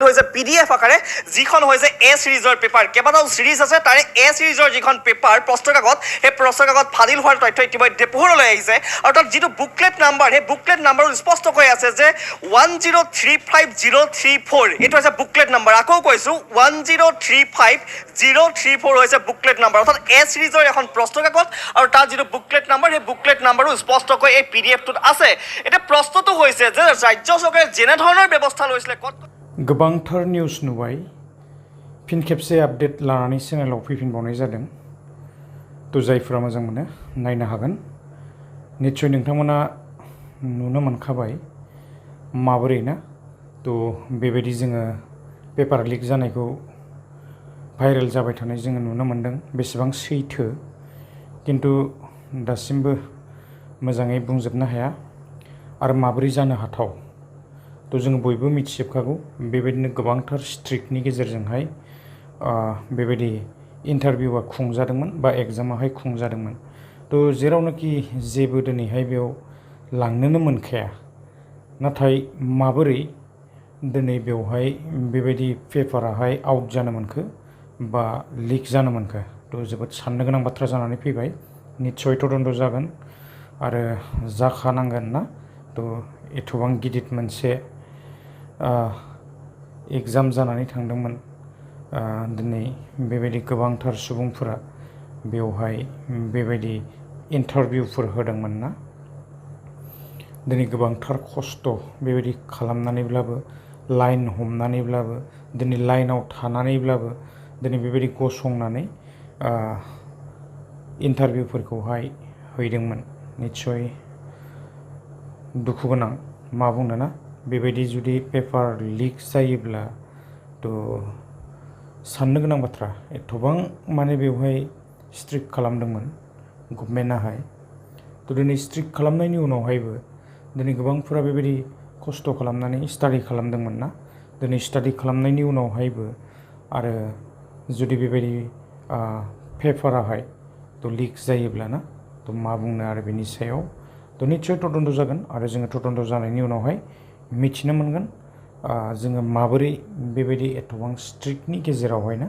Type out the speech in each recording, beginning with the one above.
হৈছে PDF আকাৰে যিখন হৈছে A সিৰিজৰ পেপাৰ কেইবাটাও সিৰিজ আছে তাৰে A সিৰিজৰ যিখন পেপাৰ প্ৰশ্ন কাকত সেই প্ৰশ্ন কাকত ফাদিল হোৱাৰ তথ্য ইতিমধ্যে পোহৰলৈ আহিছে আৰু তাত যিটো বুকলেট নাম্বাৰ সেই বুকলেট নাম্বাৰ স্পষ্ট কৈ আছে যে 1035034 এইটো হৈছে বুকলেট নাম্বাৰ আকৌ কৈছো 1035034 হৈছে বুকলেট নাম্বাৰ অৰ্থাৎ A সিৰিজৰ এখন প্ৰশ্ন কাকত আৰু তাৰ যিটো বুকলেট নাম্বাৰ সেই বুকলেট নাম্বাৰো স্পষ্টকৈ এই PDF-টোত আছে এটা প্ৰশ্নটো হৈছে যে ৰাজ্য চৰকাৰে যেনে ধৰণৰ ব্যৱস্থা লৈছিলে गोबांथार निउस नुबाय फिन खेबसे आपडेट लानानै चेनेलाव फैफिनबावनाय जादों तो जायफोरा मोजां मोनो नायनो हागोन निश्चय नोंथांमोना नुनो मोनखाबाय माबोरै ना तो बेबायदि जोङो पेपार लिक जानायखौ भाइरेल जाबाय थानाय जोङो नुनो मोनदों बेसेबां सैथो किन्तु दासिमबो मोजाङै बुंजोबनो हाया आरो माबोरै जानो हाथाव तो जों बयबो मिथिजोबखागौ बेबायदिनो गोबांथार स्ट्रिक्टनि गेजेरजोंहाय बेबायदि इन्टारभिउआ खुंजादोंमोन बा एग्जामाहाय खुंजादोंमोन तो जेरावनाखि जेबो दिनैहाय बेयाव लांनोनो मोनखाया नाथाय माबोरै दिनै बेवहाय बेबायदि पेपाराहाय आउट जानो मोनखो बा लिक जानो मोनखो तो जोबोद साननो गोनां बाथ्रा जानानै फैबाय निस्सय तदन्त जागोन आरो जाखानांगोन ना तो एथबां गिदिर मोनसे एग्जाम जानानै थांदोंमोन दिनै बेबायदि गोबांथार सुबुंफोरा बेवहाय बेबायदि इन्टारभिउफोर होदोंमोन ना दिनै गोबांथार खस्थ' बेबायदि खालामनानैब्लाबो लाइन हमनानैब्लाबो दिनै लाइनाव थानानैब्लाबो दिनै बेबायदि गसंनानै इन्टारभिउफोरखौहाय हैदोंमोन निस्सय दुखु गोनां मा बुंनो ना बेबायदि जुदि पेपार लिक जायोब्ला तो साननो गोनां बाथ्रा एथबां माने बेवहाय स्ट्रिक्ट खालामदोंमोन गभर्नमेन्टआहाय तो दिनै स्ट्रिक्ट खालामनायनि उनावहायबो दिनै गोबांफोरा बेबायदि खस्थ' खालामनानै स्टाडि खालामदोंमोन ना दिनै स्टाडि खालामनायनि उनावहायबो आरो जुदि बेबायदि पेपाराहाय तो लिक जायोब्ला ना तो मा बुंनो आरो बेनि सायाव तो निश्चय तदन्त जागोन आरो जोङो तदन्त जानायनि उनावहाय मिथिनो मोनगोन जोङो माबोरै बेबायदि एथबां स्ट्रिक्टनि गेजेरावहाय ना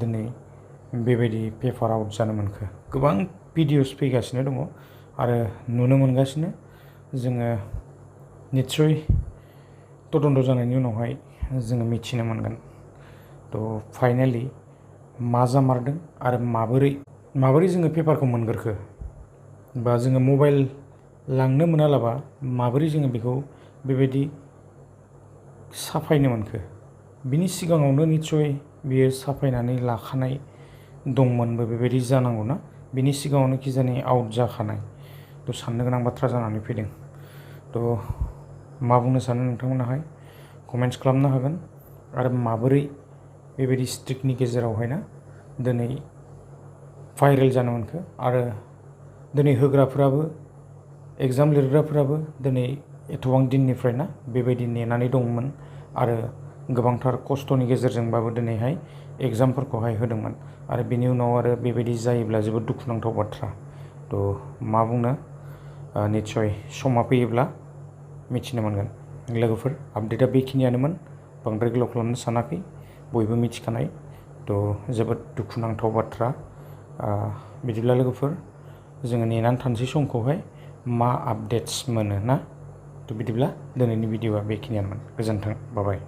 दिनै बेबायदि पेपार आउट जानो मोनखो गोबां भिडिअस फैगासिनो दङ आरो नुनो मोनगासिनो जोङो निश्चय तदन्त जानायनि उनावहाय जोङो मिथिनो मोनगोन तो फाइनालि मा जामारदों आरो माबोरै जोङो पेपारखौ मोनगोरखो बा जोङो मबाइल लांनो मोनालाबा माबोरै जोङो बेखौ बेबायदि साफायनो मोनखो बिनि सिगाङावनो निस्सय बियो साफायनानै लाखानाय दंमोनबो बेबायदि जानांगौना बिनि सिगाङावनो कि जानि आउट जाखानाय तो साननो गोनां बाथ्रा जानानै फैदों तो मा बुंनो सानो नोंथांमोनाहाय कमेन्ट्स खालामनो हागोन आरो माबोरै बेबायदि स्ट्रिक्टनि गेजेरावहाय ना दिनै भाइरेल जानो मोनखो आरो दिनै होग्राफोराबो एग्जाम लिरग्राफोराबो दिनै एथबां दिननिफ्राय ना बेबायदि नेनानै दंमोन आरो गोबांथार खस्थ'नि गेजेरजोंबाबो दिनैहाय एग्जामफोरखौहाय होदोंमोन आरो बिनि उनाव आरो बेबायदि जायोब्ला जोबोद दुखुनांथाव बाथ्रा तो मा बुंनो निस्सय समा फैयोब्ला मिथिनो मोनगोन लोगोफोर आपडेटआ बेखिनियानोमोन बांद्राय गोलाव खालामनो सानाखै बयबो मिथिखानाय तो जोबोद दुखुनांथाव बाथ्रा बिदिब्ला लोगोफोर जोङो नेनानै थानोसै समखौहाय मा आपडेट्स मोनो ना तो बिदिब्ला दिनैनि भिडिअआ बेखिनियानोमोन गोजोन्थों बाय